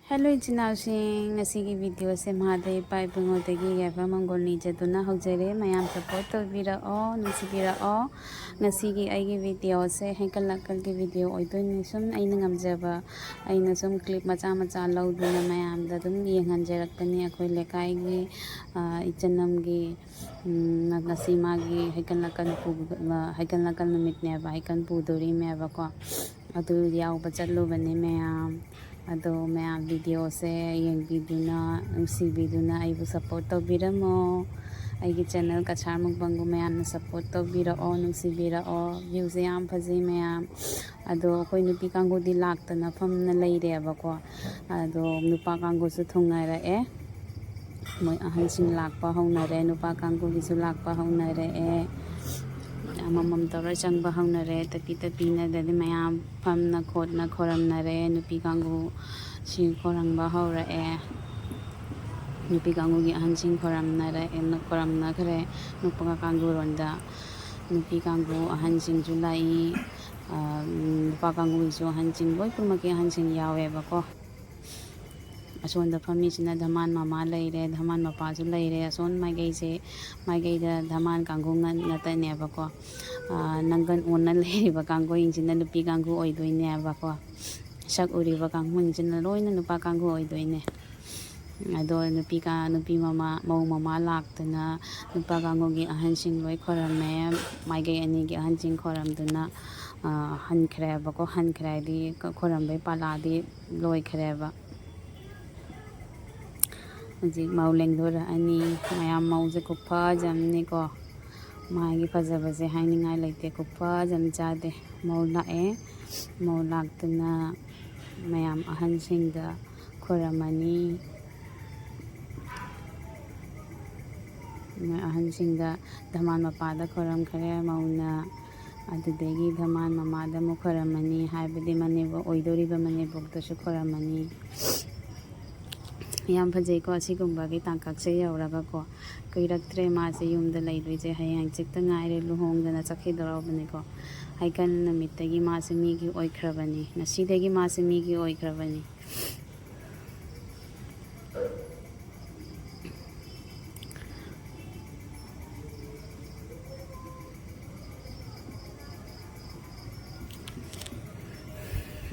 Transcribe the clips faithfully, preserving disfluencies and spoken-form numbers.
Hello ꯏꯆꯤꯟ ꯏꯅꯥꯎꯁꯤꯡ, ꯉꯁꯤꯒꯤ ꯚꯤꯗꯤꯑꯣꯁꯦ ꯃꯍꯥꯗꯦꯕ ꯏꯄꯥ ꯏꯕꯨꯡꯉꯣꯗꯒꯤ ꯌꯥꯏꯐ ꯃꯪꯒꯣꯜ ꯅꯤꯖꯗꯨꯅ ꯍꯧꯖꯔꯦ꯫ ꯃꯌꯥꯝ ꯁꯞꯄꯣꯔꯠ ꯇꯧꯕꯤꯔꯛꯑꯣ, ꯅꯨꯡꯁꯤꯕꯤꯔꯛꯑꯣ꯫ ꯉꯁꯤꯒꯤ ꯑꯩꯒꯤ ꯚꯤꯗꯤꯑꯣꯁꯦ ꯍꯩꯀꯜ ꯂꯥꯀꯜꯒꯤ ꯚꯤꯗꯤꯑꯣ ꯑꯣꯏꯗꯣꯏꯅꯤ꯫ ꯁꯨꯝ ꯑꯩꯅ ꯉꯝꯖꯕ, ꯑꯩꯅ ꯁꯨꯝ ꯀ꯭ꯂꯤꯞ ꯃꯆꯥ ꯃꯆꯥ ꯂꯧꯗꯨꯅ ꯃꯌꯥꯝꯗ ꯑꯗꯨꯝ ꯌꯦꯡꯍꯟꯖꯔꯛꯄꯅꯤ꯫ ꯑꯩꯈꯣꯏ ꯂꯩꯀꯥꯏꯒꯤ, ꯑ, ꯏꯆꯟ ꯑꯃꯒꯤ, ꯎꯝ, ꯉꯁꯤ ꯃꯥꯒꯤ ꯍꯩꯀꯜ ꯂꯥꯀꯜ ꯄꯨ-, ꯍꯩꯀꯜ ꯂꯥꯀꯜ ꯅꯨꯃꯤꯠꯅꯦꯕ, ꯍꯩꯀꯜ ꯄꯨꯗꯣꯔꯤꯅꯦꯕꯀꯣ꯫ ꯑꯗꯨ ꯌꯥꯎꯕ ꯆꯠꯂꯨꯕꯅꯤ ꯃꯌꯥꯝ꯫ ꯑꯗꯣ ꯃꯌꯥꯝ ꯚꯤꯗꯤꯑꯣꯁꯦ ꯌꯦꯡꯕꯤꯗꯨꯅ, ꯅꯨꯡꯁꯤꯕꯤꯗꯨꯅ ꯑꯩꯕꯨ ꯁꯞꯄꯣꯔꯠ ꯇꯧꯕꯤꯔꯝꯃꯣ꯫ ꯑꯩꯒꯤ ꯆꯦꯅꯦꯜ ꯀꯁꯥꯔ ꯃꯨꯛꯕꯥꯡꯕꯨ ꯃꯌꯥꯝꯅ ꯁꯞꯄꯣꯔꯠ ꯇꯧꯕꯤꯔꯛꯑꯣ, ꯅꯨꯡꯁꯤꯕꯤꯔꯛꯑꯣ꯫ ꯚ꯭ꯌꯨꯁꯦ ꯌꯥꯝ ꯐꯖꯩ ꯃꯌꯥꯝ꯫ ꯑꯗꯣ ꯑꯩꯈꯣꯏ ꯅꯨꯄꯤ ꯀꯥꯡꯕꯨꯗꯤ ꯂꯥꯛꯇꯅ ꯐꯝꯅ ꯂꯩꯔꯦꯕꯀꯣ꯫ ꯑꯗꯣ ꯅꯨꯄꯥ ꯀꯥꯡꯕꯨꯁꯨ ꯊꯨꯡꯅꯔꯛꯑꯦ꯫ ꯃꯣꯏ ꯑꯍꯟꯁꯤꯡ ꯂꯥꯛꯄ ꯍꯧꯅꯔꯦ, ꯅꯨꯄꯥ ꯀꯥꯡꯕꯨꯒꯤꯁꯨ ꯂꯥꯛꯄ ꯍꯧꯅꯔꯛꯑꯦ꯫ ꯑꯃꯃꯝ ꯇꯧꯔ ꯆꯪꯕ ꯍꯧꯅꯔꯦ꯫ ꯇꯞꯄꯤ ꯇꯞꯄꯤꯅꯗꯗꯤ ꯃꯌꯥꯝ ꯐꯝꯅ ꯈꯣꯠꯅ ꯈꯣꯏꯔꯝꯅꯔꯦ꯫ ꯅꯨꯄꯤ ꯀꯥꯡꯕꯨ ꯁꯤ ꯈꯣꯏꯔꯝꯕ ꯍꯧꯔꯛꯑꯦ꯫ ꯅꯨꯄꯤ ꯀꯥꯡꯕꯨꯒꯤ ꯑꯍꯟꯁꯤꯡ ꯈꯣꯏꯔꯝꯅꯔꯛꯑꯦ, ꯈꯣꯏꯔꯝꯅꯈ꯭ꯔꯦ꯫ ꯅꯨꯄꯥ ꯀꯥꯡꯕꯨꯔꯣꯝꯗ ꯅꯨꯄꯤ ꯀꯥꯡꯕꯨ ꯑꯍꯟꯁꯤꯡꯁꯨ ꯂꯥꯛꯏ꯫ ꯑ, ꯅꯨꯄꯥ ꯀꯥꯡꯕꯨꯒꯤꯁꯨ ꯑꯍꯟꯁꯤꯡ, ꯂꯣꯏ ꯄꯨꯝꯅꯃꯛꯀꯤ ꯑꯍꯟꯁꯤꯡ ꯌꯥꯎꯋꯦꯕꯀꯣ꯫ ꯑꯁꯣꯝꯗ ꯐꯝꯃꯤꯁꯤꯅ ꯙꯃꯥꯟ ꯃꯃꯥ ꯂꯩꯔꯦ, ꯙꯃꯥꯟ ꯃꯄꯥꯁꯨ ꯂꯩꯔꯦ꯫ ꯑꯁꯣꯝ ꯃꯥꯏꯀꯩꯁꯦ, ꯃꯥꯏꯀꯩꯗ ꯙꯃꯥꯟ ꯀꯥꯡꯕꯨ ꯉ-, ꯉꯥꯛꯇꯅꯦꯕꯀꯣ꯫ ꯑ, ꯅꯪꯒꯟ ꯑꯣꯟꯅ ꯂꯩꯔꯤꯕ ꯀꯥꯡꯕꯨꯁꯤꯡꯁꯤꯅ ꯅꯨꯄꯤ ꯀꯥꯡꯕꯨ ꯑꯣꯏꯗꯣꯏꯅꯦꯕꯀꯣ꯫ ꯁꯛ ꯎꯔꯤꯕ ꯀꯥꯡꯕꯨꯁꯤꯡꯁꯤꯅ ꯂꯣꯏꯅ ꯅꯨꯄꯥ ꯀꯥꯡꯕꯨ ꯑꯣꯏꯗꯣꯏꯅꯦ꯫ ꯑꯗꯣ ꯅꯨꯄꯤ ꯀꯥ-, ꯅꯨꯄꯤ ꯃꯃꯥ, ꯃꯧ ꯃꯃꯥ ꯂꯥꯛꯇꯅ ꯅꯨꯄꯥ ꯀꯥꯡꯕꯨꯒꯤ ꯑꯍꯟꯁꯤꯡ ꯂꯣꯏ ꯈꯣꯏꯔꯝꯃꯦ꯫ ꯃꯥꯏꯀꯩ ꯑꯅꯤꯒꯤ ꯑꯍꯟꯁꯤꯡ ꯈꯣꯏꯔꯝꯗꯨꯅ, ꯑ, ꯍꯟꯈ꯭ꯔꯦꯕꯀꯣ꯫ ꯍꯟꯈ꯭ꯔꯦ ꯍꯥꯏꯗꯤ ꯈꯣꯏꯔꯝꯕꯩ ꯄꯥꯂꯥꯗꯤ ꯂꯣꯏꯈ꯭ꯔꯦꯕ꯫ ꯍꯧꯖꯤꯛ ꯃꯧ ꯂꯦꯡꯗꯣꯔꯛꯑꯅꯤ꯫ ꯃꯌꯥꯝ ꯃꯧꯁꯦ ꯈꯨꯐꯖ ꯑꯃꯅꯤꯀꯣ꯫ ꯃꯥꯒꯤ ꯐꯖꯕꯁꯦ ꯍꯥꯏꯅꯤꯡꯉꯥꯏ ꯂꯩꯇꯦ, ꯈꯨꯐꯖ ꯑꯃ ꯆꯥꯗꯦ꯫ ꯃꯧ ꯂꯥꯛꯑꯦ꯫ ꯃꯧ ꯂꯥꯛꯇꯅ ꯃꯌꯥꯝ ꯑꯍꯟꯁꯤꯡꯗ ꯈꯣꯏꯔꯝꯃꯅꯤ꯫ ꯑꯍꯟꯁꯤꯡꯗ, ꯙꯃꯥꯟ ꯃꯄꯥꯗ ꯈꯣꯏꯔꯝꯈ꯭ꯔꯦ ꯃꯧꯅ꯫ ꯑꯗꯨꯗꯒꯤ ꯙꯃꯥꯟ ꯃꯃꯥꯗ ꯑꯃꯨꯛ ꯈꯣꯏꯔꯝꯃꯅꯤ, ꯍꯥꯏꯕꯗꯤ ꯃꯅꯦꯝꯕꯣꯛ, ꯑꯣꯏꯗꯣꯔꯤꯕ ꯃꯅꯦꯝꯕꯣꯛꯇꯁꯨ ꯈꯣꯏꯔꯝꯃꯅꯤ꯫ ꯌꯥꯝ ꯐꯖꯩꯀꯣ, ꯑꯁꯤꯒꯨꯝꯕꯒꯤ ꯇꯥꯡꯀꯛꯁꯦ ꯌꯧꯔꯒꯀꯣ꯫ ꯀꯨꯏꯔꯛꯇ꯭ꯔꯦ ꯃꯥꯁꯦ ꯌꯨꯝꯗ ꯂꯩꯗꯣꯏꯁꯦ, ꯍꯌꯦꯡ ꯍꯪꯆꯤꯠꯇ ꯉꯥꯏꯔꯦ ꯂꯨꯍꯣꯡꯗꯅ ꯆꯠꯈꯤꯗꯧꯔꯕꯅꯤꯀꯣ꯫ ꯍꯩꯀꯜ ꯅꯨꯃꯤꯠꯇꯒꯤ ꯃꯥꯁꯦ ꯃꯤꯒꯤ ꯑꯣꯏꯈ꯭ꯔꯕꯅꯤ, ꯉꯁꯤꯗꯒꯤ ꯃꯥꯁꯦ ꯃꯤꯒꯤ ꯑꯣꯏꯈ꯭ꯔꯕꯅꯤ꯫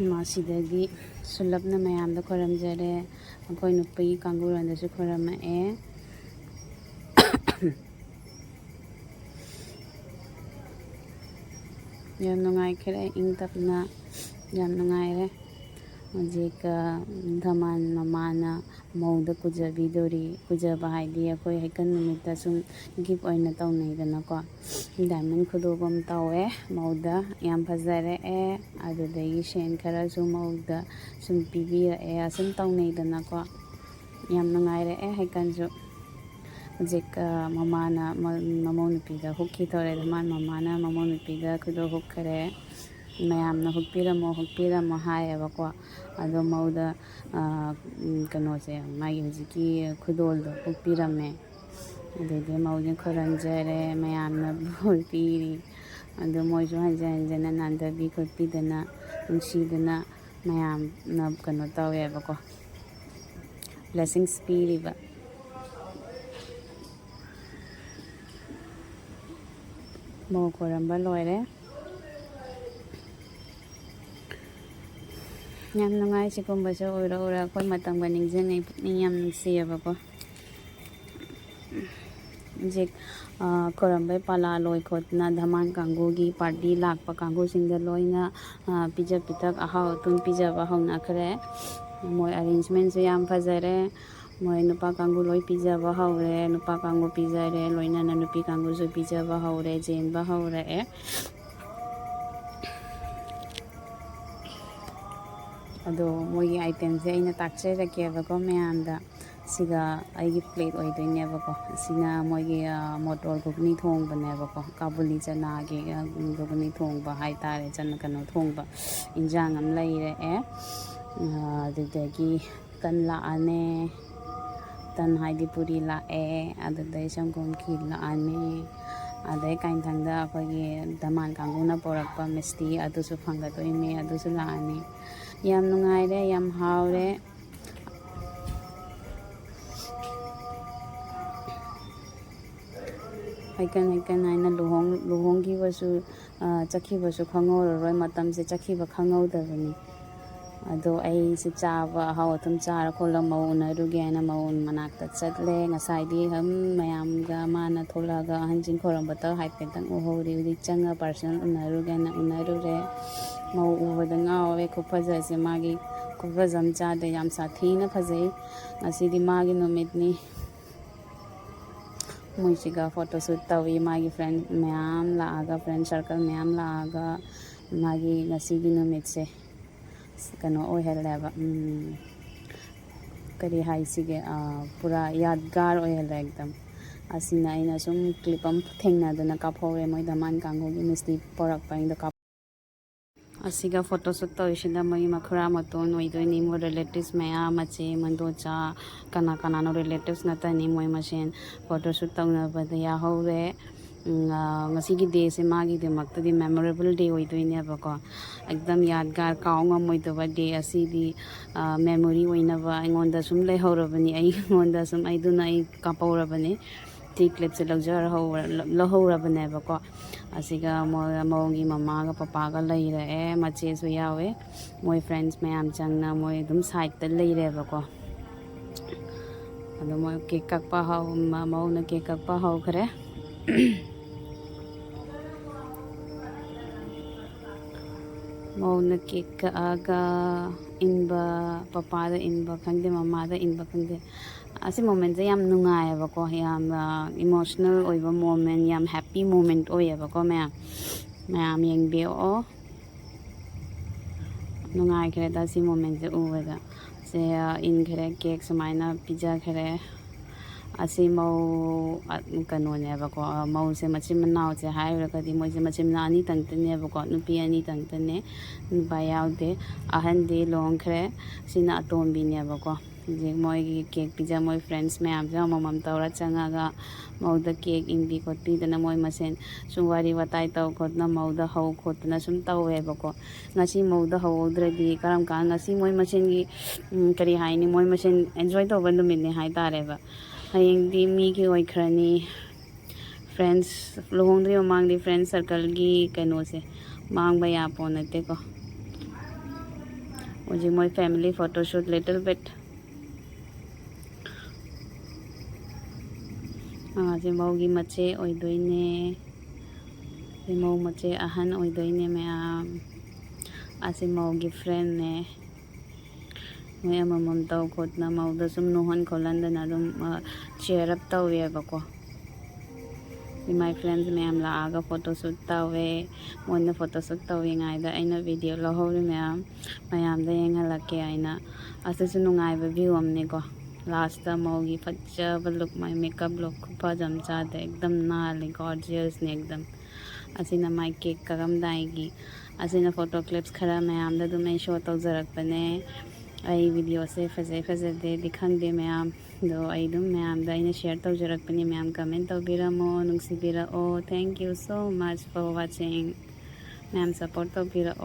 ꯃꯁꯤꯗꯒꯤ ꯁꯨꯂꯞꯅ ꯃꯌꯥꯝꯗ ꯈꯣꯏꯔꯝꯖꯔꯦ꯫ ꯑꯩꯈꯣꯏ ꯅꯨꯄꯤ ꯀꯥꯡꯕꯨꯔꯣꯟꯗꯁꯨ ꯈꯣꯏꯔꯝꯃꯛꯑꯦ꯫ ꯌꯥꯝ ꯅꯨꯡꯉꯥꯏꯈ꯭ꯔꯦ, ꯏꯪ ꯇꯞꯅ ꯌꯥꯝ ꯅꯨꯡꯉꯥꯏꯔꯦ꯫ ꯍꯧꯖꯤꯛ, ꯑ, ꯙꯃꯥꯟ ꯃꯃꯥꯅ ꯃꯧꯗ ꯀꯨꯖꯕꯤꯗꯣꯔꯤ꯫ ꯀꯨꯖꯕ ꯍꯥꯏꯗꯤ ꯑꯩꯈꯣꯏ ꯍꯩꯀꯟ ꯅꯨꯃꯤꯠꯇ ꯁꯨꯝ ꯒꯤꯐ ꯑꯣꯏꯅ ꯇꯧꯅꯩꯗꯅꯀꯣ꯫ ꯗꯥꯏꯃꯟ ꯈꯨꯗꯣꯞ ꯑꯃ ꯇꯧꯋꯦ ꯃꯧꯗ, ꯌꯥꯝ ꯐꯖꯔꯛꯑꯦ꯫ ꯑꯗꯨꯗꯒꯤ ꯁꯦꯟ ꯈꯔꯁꯨ ꯃꯧꯗ ꯁꯨꯝ ꯄꯤꯕꯤꯔꯛꯑꯦ, ꯑꯁꯨꯝ ꯇꯧꯅꯩꯗꯅꯀꯣ꯫ ꯌꯥꯝ ꯅꯨꯡꯉꯥꯏꯔꯛꯑꯦ ꯍꯩꯀꯟꯁꯨ꯫ ꯍꯧꯖꯤꯛ, ꯑ, ꯃꯃꯥꯅ ꯃ-, ꯃꯃꯧ ꯅꯨꯄꯤꯗ ꯍꯨꯛꯈꯤꯗꯧꯔꯦ꯫ ꯙꯃꯥꯟ ꯃꯃꯥꯅ ꯃꯃꯧ ꯅꯨꯄꯤꯗ ꯈꯨꯗꯣꯞ ꯍꯨꯛꯈꯔꯦ꯫ ꯃꯌꯥꯝꯅ "ꯍꯨꯛꯄꯤꯔꯝꯃꯣ, ꯍꯨꯛꯄꯤꯔꯝꯃꯣ" ꯍꯥꯏꯌꯦꯕꯀꯣ꯫ ꯑꯗꯣ ꯃꯧꯗ, ꯑ, ꯎꯝ, ꯀꯩꯅꯣꯁꯦ, ꯃꯥꯒꯤ ꯍꯧꯖꯤꯛꯀꯤ ꯈꯨꯗꯣꯜꯗꯣ ꯍꯨꯛꯄꯤꯔꯝꯃꯦ꯫ ꯑꯗꯩꯗꯤ ꯃꯧꯁꯦ ꯈꯨꯔꯨꯝꯖꯔꯦ, ꯃꯌꯥꯝꯅ ꯕꯣꯔ ꯄꯤꯔꯤ꯫ ꯑꯗꯣ ꯃꯣꯏꯁꯨ ꯍꯟꯖꯟ ꯍꯟꯖꯟꯅ ꯅꯥꯟꯊꯕꯤ ꯈꯣꯠꯄꯤꯗꯅ, ꯅꯨꯡꯁꯤꯗꯅ ꯃꯌꯥꯝꯅ ꯀꯩꯅꯣ ꯇꯧꯋꯦꯕꯀꯣ, ꯕ꯭ꯂꯦꯁꯤꯡꯁ ꯄꯤꯔꯤꯕ꯫ ꯃꯧ ꯈꯣꯏꯔꯝꯕ ꯂꯣꯏꯔꯦ꯫ ꯌꯥꯝ ꯅꯨꯡꯉꯥꯏ ꯁꯤꯒꯨꯝꯕꯁꯦ ꯎꯔ ꯎꯔ, ꯑꯩꯈꯣꯏ ꯃꯇꯝꯒ ꯅꯤꯡꯁꯤꯡꯉꯤ, ꯄꯨꯛꯅꯤꯡ ꯌꯥꯝ ꯅꯨꯡꯁꯤꯌꯦꯕꯀꯣ꯫ ꯍꯧꯖꯤꯛ, ꯑ, ꯈꯣꯏꯔꯝꯕꯩ ꯄꯥꯂꯥ ꯂꯣꯏ ꯈꯣꯠꯇꯅ ꯙꯃꯥꯟ ꯀꯥꯡꯕꯨꯒꯤ ꯄꯥꯔꯇꯤ ꯂꯥꯛꯄ ꯀꯥꯡꯕꯨꯁꯤꯡꯗ ꯂꯣꯏꯅ, ꯑ, ꯄꯤꯖ ꯄꯤꯊꯛ ꯑꯍꯥꯎ ꯑꯊꯨꯝ ꯄꯤꯖꯕ ꯍꯧꯅꯈ꯭ꯔꯦ꯫ ꯃꯣꯏ ꯑꯦꯔꯦꯟꯖꯃꯦꯟꯁꯨ ꯌꯥꯝ ꯐꯖꯔꯦ꯫ ꯃꯣꯏ ꯅꯨꯄꯥ ꯀꯥꯡꯕꯨ ꯂꯣꯏ ꯄꯤꯖꯕ ꯍꯧꯔꯦ, ꯅꯨꯄꯥ ꯀꯥꯡꯕꯨ ꯄꯤꯖꯔꯦ, ꯂꯣꯏꯅꯅ ꯅꯨꯄꯤ ꯀꯥꯡꯕꯨꯁꯨ ꯄꯤꯖꯕ ꯍꯧꯔꯦ, ꯆꯦꯟꯕ ꯍꯧꯔꯛꯑꯦ꯫ ꯑꯗꯣ ꯃꯣꯏꯒꯤ ꯑꯥꯏꯇꯦꯝꯁꯦ ꯑꯩꯅ ꯇꯥꯛꯆꯔꯛꯀꯦꯕꯀꯣ ꯃꯌꯥꯝꯗ꯫ ꯁꯤꯒ ꯑꯩꯒꯤ ꯄ꯭ꯂꯦꯠ ꯑꯣꯏꯗꯣꯏꯅꯦꯕꯀꯣ꯫ ꯁꯤꯅ ꯃꯣꯏꯒꯤ, ꯑ, ꯃꯣꯇꯣꯔ ꯘꯨꯒꯅꯤ ꯊꯣꯡꯕꯅꯦꯕꯀꯣ꯫ ꯀꯥꯕꯨꯂꯤ ꯆꯅꯥꯒꯤ, ꯑ, ꯘꯨꯒꯅꯤ ꯊꯣꯡꯕ ꯍꯥꯏꯇꯥꯔꯦ, ꯆꯅ ꯀꯩꯅꯣ ꯊꯣꯡꯕ, ꯏꯟꯖꯥꯡ ꯑꯃ ꯂꯩꯔꯛꯑꯦ꯫ ꯑ, ꯑꯗꯨꯗꯒꯤ ꯇꯟ ꯂꯥꯛꯑꯅꯤ꯫ ꯇꯟ ꯍꯥꯏꯗꯤ ꯄꯨꯔꯤ ꯂꯥꯛꯑꯦ꯫ ꯑꯗꯨꯗꯩ ꯁꯪꯒꯣꯝ ꯈꯤꯔ ꯂꯥꯛꯑꯅꯤ꯫ ꯑꯗꯩ ꯀꯥꯏꯟꯊꯪꯗ ꯑꯩꯈꯣꯏꯒꯤ ꯙꯃꯥꯟ ꯀꯥꯡꯕꯨꯅ ꯄꯨꯔꯛꯄ ꯃꯤꯁꯇꯤ ꯑꯗꯨꯁꯨ ꯐꯪꯒꯗꯣꯏꯅꯦ, ꯑꯗꯨꯁꯨ ꯂꯥꯛꯑꯅꯤ꯫ ꯌꯥꯝ ꯅꯨꯡꯉꯥꯏꯔꯦ, ꯌꯥꯝ ꯍꯥꯎꯔꯦ꯫ ꯍꯩꯀꯟ ꯍꯩꯀꯟ ꯍꯥꯏꯅ ꯂꯨꯍꯣꯡ ꯂꯨꯍꯣꯡꯈꯤꯕꯁꯨ, ꯑ, ꯆꯠꯈꯤꯕꯁꯨ ꯈꯪꯍꯧꯔꯔꯣꯏ꯫ ꯃꯇꯝꯁꯦ ꯆꯠꯈꯤꯕ ꯈꯪꯍꯧꯗꯕꯅꯤ꯫ ꯑꯗꯣ ꯑꯩꯁꯦ ꯆꯥꯕ, ꯑꯍꯥꯎ ꯑꯊꯨꯝ ꯆꯥꯔ ꯈꯣꯠꯂ ꯃꯧ ꯎꯅꯔꯨꯒꯦ ꯍꯥꯏꯅ ꯃꯧ ꯃꯅꯥꯛꯇ ꯆꯠꯂꯦ꯫ ꯉꯁꯥꯏꯗꯤ ꯑꯗꯨꯝ ꯃꯌꯥꯝꯒ ꯃꯥꯅ ꯊꯣꯛꯂꯛꯑꯒ ꯑꯍꯟꯁꯤꯡ ꯈꯣꯏꯔꯝꯕꯇ ꯍꯥꯏꯐꯦꯠꯇꯪ ꯎꯍꯧꯔꯤ꯫ ꯍꯧꯖꯤꯛ ꯆꯪꯉ personal ꯎꯅꯔꯨꯒꯦ ꯍꯥꯏꯅ ꯎꯅꯔꯨꯔꯦ꯫ ꯃꯧ ꯎꯕꯗ ꯉꯥꯎꯔꯦ꯫ ꯈꯨꯐꯖꯁꯦ ꯃꯥꯒꯤ ꯈꯨꯐꯖ ꯑꯃ ꯆꯥꯗꯦ꯫ ꯌꯥꯝ ꯁꯥꯊꯤꯅ ꯐꯖꯩ꯫ ꯉꯁꯤꯗꯤ ꯃꯥꯒꯤ ꯅꯨꯃꯤꯠꯅꯤ꯫ ꯃꯣꯏꯁꯤꯒ photo shoot ꯇꯧꯏ꯫ ꯃꯥꯒꯤ friend ꯃꯌꯥꯝ ꯂꯥꯛꯑꯒ, friend circle ꯃꯌꯥꯝ ꯂꯥꯛꯑꯒ ꯃꯥꯒꯤ ꯉꯁꯤꯒꯤ ꯅꯨꯃꯤꯠꯁꯦ ꯀꯩꯅꯣ ꯑꯣꯏꯍꯜꯂꯦꯕ, ꯎꯝ, ꯀꯔꯤ ꯍꯥꯏꯁꯤꯒꯦ, ꯑꯥ, ꯄꯨꯔꯥ ꯌꯥꯗꯒꯥꯔ ꯑꯣꯏꯍꯜꯂꯦ ꯑꯦꯛꯗꯝ꯫ ꯑꯁꯤꯅ ꯑꯩꯅ ꯁꯨꯝ clip ꯑꯃ ꯊꯦꯡꯅꯗꯅ ꯀꯥꯞꯍꯧꯔꯦ꯫ ꯃꯣꯏ ꯗꯃꯥꯟ ꯀꯥꯡꯕꯨꯒꯤ ꯃꯤꯁꯇꯤ ꯄꯣꯔꯛꯄ ꯑꯩꯗꯣ ꯀꯥꯞ-, ꯑꯁꯤꯒ photo shoot ꯇꯧꯔꯤꯁꯤꯅ ꯃꯣꯏꯒꯤ ꯃꯈꯨꯔꯥ ꯃꯇꯣꯟ ꯑꯣꯏꯗꯣꯏꯅꯤ꯫ ꯃꯣꯏ relatives ꯃꯌꯥꯝ, ꯃꯆꯦ, ꯃꯟꯗꯣꯆꯥ, ꯀꯅꯥ ꯀꯅꯥꯅꯣ relatives ꯉꯥꯛꯇꯅꯤ꯫ ꯃꯣꯏ ꯃꯁꯦꯟ photo shoot ꯇꯧꯅꯕꯗ ꯌꯥꯎꯍꯧꯔꯦ꯫ ꯎꯝ, ꯑꯥ, ꯉꯁꯤꯒꯤ dayꯁꯦ ꯃꯥꯒꯤꯗꯃꯛꯇꯗꯤ memorable day ꯑꯣꯏꯗꯣꯏꯅꯦꯕꯀꯣ꯫ ꯑꯦꯛꯗꯝ ꯌꯥꯗꯒꯥꯔ, ꯀꯥꯎ ꯉꯝꯃꯣꯏꯗꯕ day꯫ ꯑꯁꯤꯗꯤ, ꯑꯥ, memory ꯑꯣꯏꯅꯕ ꯑꯩꯉꯣꯟꯗ ꯁꯨꯝ ꯂꯩꯍꯧꯔꯕꯅꯤ꯫ ꯑꯩꯉꯣꯟꯗ ꯁꯨꯝ, ꯑꯩꯗꯨꯅ ꯑꯩ ꯀꯥꯞꯍꯧꯔꯕꯅꯤ꯫ ꯁꯤ clipꯁꯦ ꯂꯧꯖꯍꯧꯔ-, ꯂꯧꯍꯧꯔꯕꯅꯦꯕꯀꯣ꯫ ꯑꯁꯤꯒ ꯃꯣꯏ, ꯃꯧꯒꯤ ꯃꯃꯥꯒ ꯄꯄꯥꯒ ꯂꯩꯔꯛꯑꯦ, ꯃꯆꯦꯁꯨ ꯌꯥꯎꯋꯦ꯫ ꯃꯣꯏ friends ꯃꯌꯥꯝ ꯆꯪꯅ ꯃꯣꯏ ꯑꯗꯨꯝ sideꯇ ꯂꯩꯔꯦꯕꯀꯣ꯫ ꯑꯗꯣ ꯃꯣꯏ cake ꯀꯛꯄ ꯍꯧ-, ꯃ-, ꯃꯧꯅ cake ꯀꯛꯄ ꯍꯧꯈ꯭ꯔꯦ꯫ ꯃꯧꯅ cake ꯀꯛꯑꯒ ꯏꯟꯕ, ꯄꯄꯥꯗ ꯏꯟꯕ ꯈꯪꯗꯦ, ꯃꯃꯥꯗ ꯏꯟꯕ ꯈꯪꯗꯦ꯫ ꯑꯁꯤ momentꯁꯦ ꯌꯥꯝ ꯅꯨꯡꯉꯥꯏꯌꯦꯕꯀꯣ, ꯌꯥꯝꯅ emotional ꯑꯣꯏꯕ moment, ꯌꯥꯝ happy moment ꯑꯣꯏꯌꯦꯕꯀꯣ ꯃꯌꯥꯝ꯫ ꯃꯌꯥꯝ ꯌꯦꯡꯕꯤꯔꯛꯑꯣ꯫ ꯅꯨꯡꯉꯥꯏꯈ꯭ꯔꯦꯗ ꯁꯤ momentꯁꯦ ꯎꯕꯗ꯫ ꯁꯦ, ꯏꯟꯈ꯭ꯔꯦ, cake ꯁꯨꯃꯥꯏꯅ ꯄꯤꯖꯈ꯭ꯔꯦ꯫ ꯑꯁꯤ ꯃꯧ, ꯑ, ꯀꯩꯅꯣꯅꯦꯕꯀꯣ, ꯃꯧꯁꯦ ꯃꯆꯤꯟ ꯃꯅꯥꯎꯁꯦ ꯍꯥꯏꯔꯨꯔꯒꯗꯤ ꯃꯣꯏꯁꯦ ꯃꯆꯤꯟ ꯃꯅꯥꯎ ꯑꯅꯤꯇꯪꯇꯅꯦꯕꯀꯣ, ꯅꯨꯄꯤ ꯑꯅꯤꯇꯪꯇꯅꯦ, ꯅꯨꯄꯥ ꯌꯥꯎꯗꯦ꯫ ꯑꯍꯟꯗꯤ ꯂꯨꯍꯣꯡꯈ꯭ꯔꯦ, ꯁꯤꯅ ꯑꯇꯣꯝꯕꯤꯅꯦꯕꯀꯣ꯫ ꯍꯧꯖꯤꯛ ꯃꯣꯏꯒꯤ cake ꯄꯤꯖ-, ꯃꯣꯏ friends ꯃꯌꯥꯝꯁꯦ ꯑꯃꯃꯝ ꯇꯧꯔ ꯆꯪꯉꯒ ꯃꯧꯗ cake ꯏꯟꯕꯤ ꯈꯣꯠꯄꯤꯗꯅ ꯃꯣꯏ ꯃꯁꯦꯟ ꯁꯨꯝ ꯋꯥꯔꯤ ꯋꯥꯇꯥꯏ ꯇꯧ ꯈꯣꯠꯇꯅ ꯃꯧꯗ ꯍꯧ ꯈꯣꯠꯇꯅ ꯁꯨꯝ ꯇꯧꯋꯦꯕꯀꯣ꯫ ꯉꯁꯤ ꯃꯧꯗ ꯍꯧꯍꯧꯗ꯭ꯔꯗꯤ ꯀꯔꯝ ꯀꯥꯟ, ꯉꯁꯤ ꯃꯣꯏ ꯃꯁꯦꯟꯒꯤ, ꯎꯝ, ꯀꯔꯤ ꯍꯥꯏꯅꯤ, ꯃꯣꯏ ꯃꯁꯦꯟ enjoy ꯇꯧꯕ ꯅꯨꯃꯤꯠꯅꯤ ꯍꯥꯏꯇꯥꯔꯦꯕ꯫ ꯍꯌꯦꯡꯗꯤ ꯃꯤꯒꯤ ꯑꯣꯏꯈ꯭ꯔꯅꯤ꯫ Friends, ꯂꯨꯍꯣꯡꯗ꯭ꯔꯤ ꯃꯃꯥꯡꯗꯤ friend circleꯒꯤ ꯀꯩꯅꯣꯁꯦ ꯃꯥꯡꯕ ꯌꯥꯄꯣ ꯅꯠꯇꯦꯀꯣ꯫ ꯍꯧꯖꯤꯛ ꯃꯣꯏ family photoshoot little bit꯫ ꯑꯥ, ꯁꯤ ꯃꯧꯒꯤ ꯃꯆꯦ ꯑꯣꯏꯗꯣꯏꯅꯦ꯫ ꯁꯤ ꯃꯧ ꯃꯆꯦ ꯑꯍꯟ ꯑꯣꯏꯗꯣꯏꯅꯦ ꯃꯌꯥꯝ꯫ ꯑꯁꯤ ꯃꯧꯒꯤ friendꯅꯦ꯫ ꯃꯣꯏ ꯑꯃꯃꯝ ꯇꯧ ꯈꯣꯠꯇꯅ ꯃꯧꯗ ꯁꯨꯝ ꯅꯣꯛꯍꯟ ꯈꯣꯠꯍꯟꯗꯅ ꯑꯗꯨꯝ, ꯑ, cheer up ꯇꯧꯋꯦꯕꯀꯣ꯫ ꯁꯤ my friends ꯃꯌꯥꯝ ꯂꯥꯛꯑꯒ photoshoot ꯇꯧꯋꯦ꯫ ꯃꯣꯏꯅ photoshoot ꯇꯧꯔꯤꯉꯩꯗ ꯑꯩꯅ video ꯂꯧꯍꯧꯔꯤ ꯃꯌꯥꯝ, ꯃꯌꯥꯝꯗ ꯌꯦꯡꯍꯜꯂꯛꯀꯦ ꯍꯥꯏꯅ꯫ ꯑꯁꯤꯁꯨ ꯅꯨꯡꯉꯥꯏꯕ view ꯑꯃꯅꯦꯀꯣ꯫ Lastꯇ ꯃꯧꯒꯤ ꯐꯖꯕ look, my makeup look ꯈꯨꯐꯖ ꯑꯃ ꯆꯥꯗꯦ, ꯑꯦꯛꯗꯝ ꯅꯥꯜꯂꯤ, gorgeousꯅꯦ ꯑꯦꯛꯗꯝ꯫ ꯑꯁꯤꯅ my cake ꯀꯛꯑꯝꯗꯥꯏꯒꯤ, ꯑꯁꯤꯅ photo clips ꯈꯔ ꯃꯌꯥꯝꯗ ꯑꯗꯨꯝ ꯑꯩ show ꯇꯧꯖꯔꯛꯄꯅꯦ꯫ ꯑꯩ videoꯁꯦ ꯐꯖꯩ ꯐꯖꯗꯦꯗꯤ ꯈꯪꯗꯦ ꯃꯌꯥꯝ, ꯑꯗꯣ ꯑꯩ ꯑꯗꯨꯝ ꯃꯌꯥꯝꯗ ꯑꯩꯅ share ꯇꯧꯖꯔꯛꯄꯅꯦ꯫ ꯃꯌꯥꯝ comment ꯇꯧꯕꯤꯔꯝꯃꯣ, ꯅꯨꯡꯁꯤꯕꯤꯔꯛꯑꯣ꯫ Thank you so much for watching꯫ ꯃꯌꯥꯝ support ꯇꯧꯕꯤꯔꯛꯑꯣ꯫